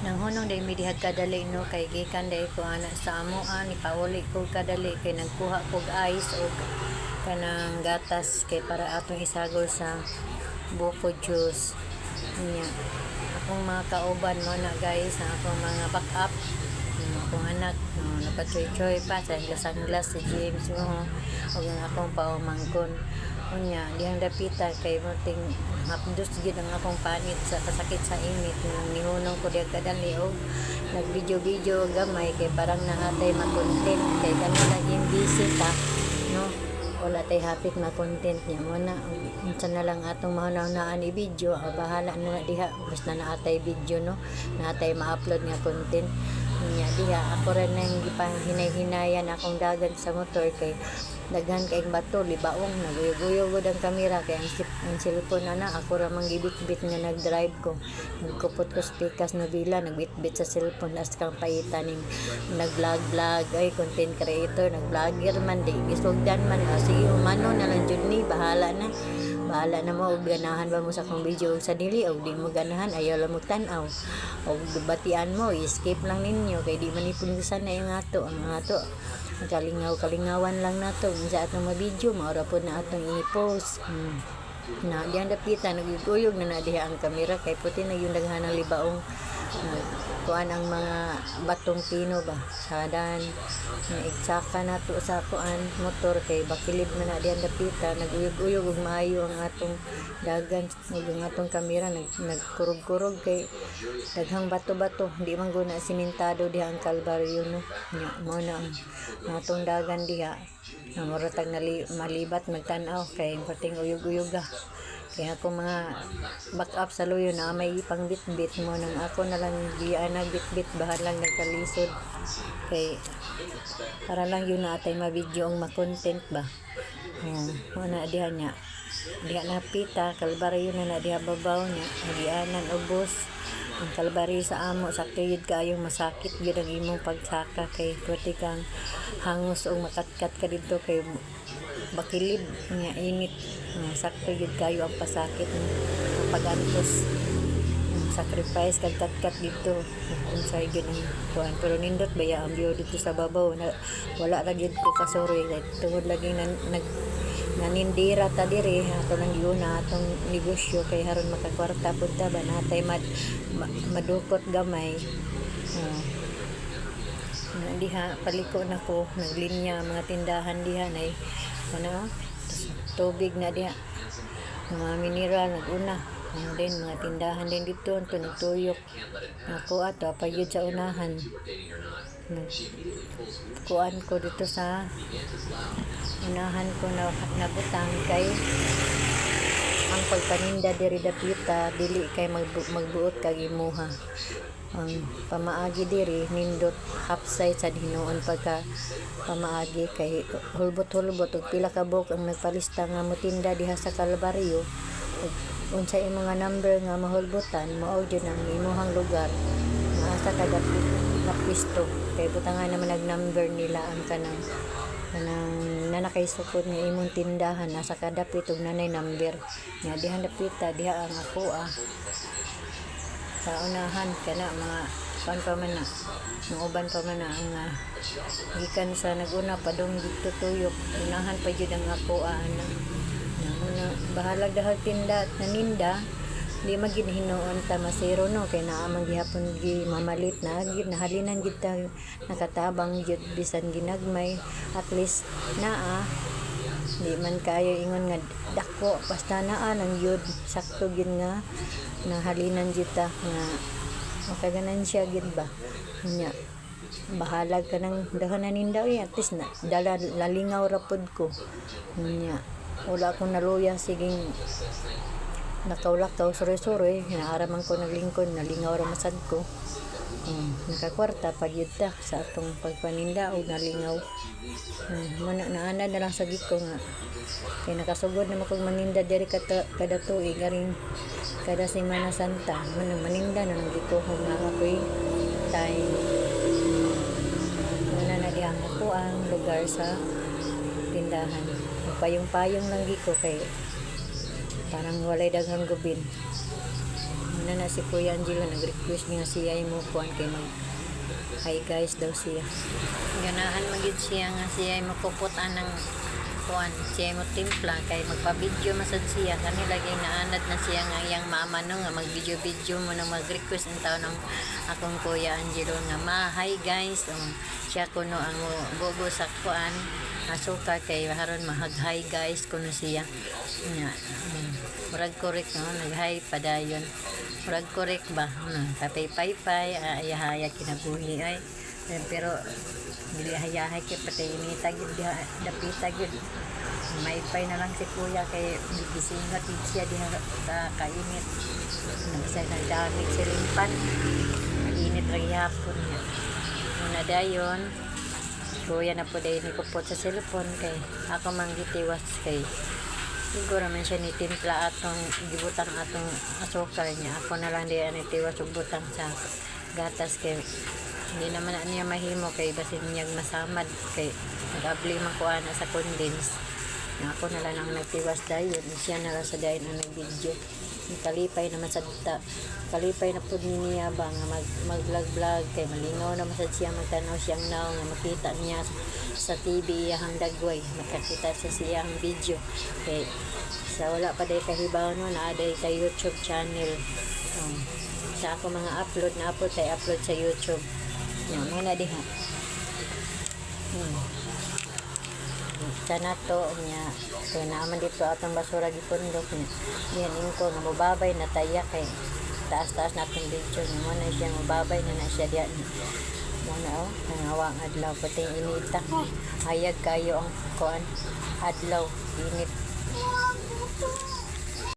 Nanghunong diay mi diha kadali, no, kay gikan diay ko ana sa amoa, nipauli ko kadali kay nagkuha kog ice og kanang gatas kay para atong isagol sa buko juice. Nya akong mga kauban mo na, guys, ang akong mga backup, ang akong anak, no, napa-choy-choy pa sa sunglass si James mo ug ang akong paumangkon. Unya dihang dapita kay muting hapdos gyud ang akong panit sa kasakit sa init, nang nihunong ko diha kadali og nag-video-video gamay kay parang naa tay ma-content kay kami laging busy ta, no, wala tay hapit ma-content niya mo na. Unsa na lang atong mahuna-hunaan i-video, ah, bahala na na diha, basta naa tay video, no, naa tay ma-upload nga content. Nya diha ako rin nang gipahinay-hinayan akong dagan sa motor kay daghan kay bato, libaong, naguyog-uyog gud ang kamera kay ang cellphone ana ako ra man gibitbit nga nag-drive ko. Nagkupot ko sa pikas nobela, nagbitbit sa cellphone as kang paita ning nag-vlog vlog ay content creator, nag-vlogger man, di gisugdan man. Ah, sige, humano na lang jud ni, bahala na, bahala na mo og ganahan ba mo sa akong video og sa dili, og di mo ganahan, ayaw lang mo tan-aw og batian mo, i-skip lang ninyo kay di man ipugsan na yung ato, ang ato ang kalingaw kalingawan lang nato. Unsa atong ma-video, mao ra pod na atong i-post. Na diyang dapita naguyog na na diha ang kamera kay puti na yung daghan ng libaong na kuan, ang mga batong pino ba sadan nga igsaka nato sa kuan motor kay bakilid man na diyang dapita. Naguyog-uyog og maayo ang atong dagan ug ang atong kamera nagkurog-kurog kay daghang bato-bato, di man guna simentado diha ang Kalbaryo, no. Nya mao na ang atong dagan diha na mura tag malibat magtan-aw kay perting uyog-uyog ah. Kaya ako mga back up sa luyo na may pangbitbit mo nang ako na lang giyan nagbitbit, bahalang nagkalisod kay para lang yun na atay ma-video ang ma-content ba. Oh, na diha niya diha na pita Kalbaryo na na diha babaw niya gianan ubos ang Kalbaryo sa amo. Sakto yun kaayong masakit gyud ang imong pagsaka kay pwede kang hangos o makatkat ka dito kay bakilid nga init. Sakto gyud kayo ang pasakit ng pag-antos. Sacrifice kag katkat dito, unsay gyud ang kuan, pero nindot baya ang view dito sa babaw na wala ra gyud ko kasuroy kay tungod lagi nan, nag nanindira ta diri ato lang giuna atong negosyo kay haron makakwarta pud ta ba, natay madukot gamay. Na diha paliko na ko, naglinya ang mga tindahan diha nay ano, tubig na diha, mga mineral naguna. Ano din mga tindahan din dito ang nagtuyok ako ato pa yun sa unahan. Nag kuan ko dito sa unahan ko na nabutang kay ang pagpaninda diri dapita dili kay magbuot kag imuha ang pamaagi diri, nindot half side sa hinuon pagka pamaagi kay hulbot-hulbot og pila ka buok ang nagpalista nga motinda diha sa Kalbaryo ug unsa imong nga number nga mahulbotan, mao jud ang imuhang lugar nga asa ka dapit na pwesto kay butangan naman nag number nila ang kanang kanang nana kay sukod nga imong tindahan asa ka dapit ug nanay number nga diha dapita diha ang ako ah sa unahan kana mga kuan pa man na ang uban pa man na ang gikan sa naguna padung didto tuyok, unahan pa jud ang ako ah, ana na muna bahalag dahag tinda at naninda, di man gid hinuon ta masero, no, kay naa man gihapon gi mamalit na gid nahalinan gid ta nakatabang jud bisan ginagmay, at least naa. Di man kayo ingon nga dako, basta naa lang yun, sakto gyud nga nahalinan jud ta nga makaganansya gyud ba. Nya bahalag ka ng daghan na ninda oy, at least na dala lalingaw ra pod ko. Nya wala akong naluya, siging lakaw-lakaw, suroy-suroy, naara man ko naglingkod, nalingaw ra masad ko. Nakakwarta pag yun ta sa atong pagpaninda og nalingaw. Mana naanad na lang sa gid ko nga kay nakasugod na kog maninda diri kada tuig aring kada Semana Santa, man maninda na lang gid ko kung naa ko'y time. Muna na dihang ako ang lugar sa tindahan. Payong-payong lang gid ko kay parang walay daghang gubin. Muna na si Kuya Angelo nag-request nga siya mo kuan kay mag "Hi guys" daw siya. Ganahan magyud siya nga siya mo kupot anang kuan, siya mo timpla kay magpa-video masad siya. Kani lagi naanad na siya nga iyang mama, no, nga mag-video-video mo nang mag-request ang tao ng akong Kuya Angelo nga ma "Hi guys." Siya kuno ang bogo sa kuan asukar kay haron mahag "Hi guys" kuno siya nga. Murag correct, no, nag-hi padayon, murag correct ba, kapay pay pay ayahaya kinabuhi ay. Eh, pero dili hayahay kay patay inita gyud diha, dapita gyud. Maypay na lang si kuya kay gisingot gid siya diha sa kainit. Nagsa nagdamig si limpan, init ra gihapon niya. Muna dayon, kuya na po dahil ni kupot sa cellphone kay ako man gitiwas kay siguro man siya ni timpla atong gibutang atong asukal niya. Ako na lang di ani tiwas og butang sa gatas kay hindi naman na niya mahimo kay basin niyag masamad kay nag-abli man ko ana sa condense. Nga ako na lang ang nagtiwas dayon, siya na lang sa dayon ang nag-video. Kalipay naman sa ta, kalipay na pud ni niya ba nga mag mag-vlog vlog kay malingaw naman sad siya magtanaw siyang naw nga makita niya sa TV iyahang dagway, makakita sa siyang video kay sa wala pa day kahibaw, no, naa day sa YouTube channel. Sa ako mga upload na upload tay upload sa YouTube nya mo na diha. Sa nato niya kay naaman dito atong basura gipundok niya diyan ingko nga mobabay na taya kay taas-taas natin video niya mo na siya mobabay na na siya diyan mo na. Oh, nangawang adlaw, pati inita, hayag kayo ang kuan adlaw, init.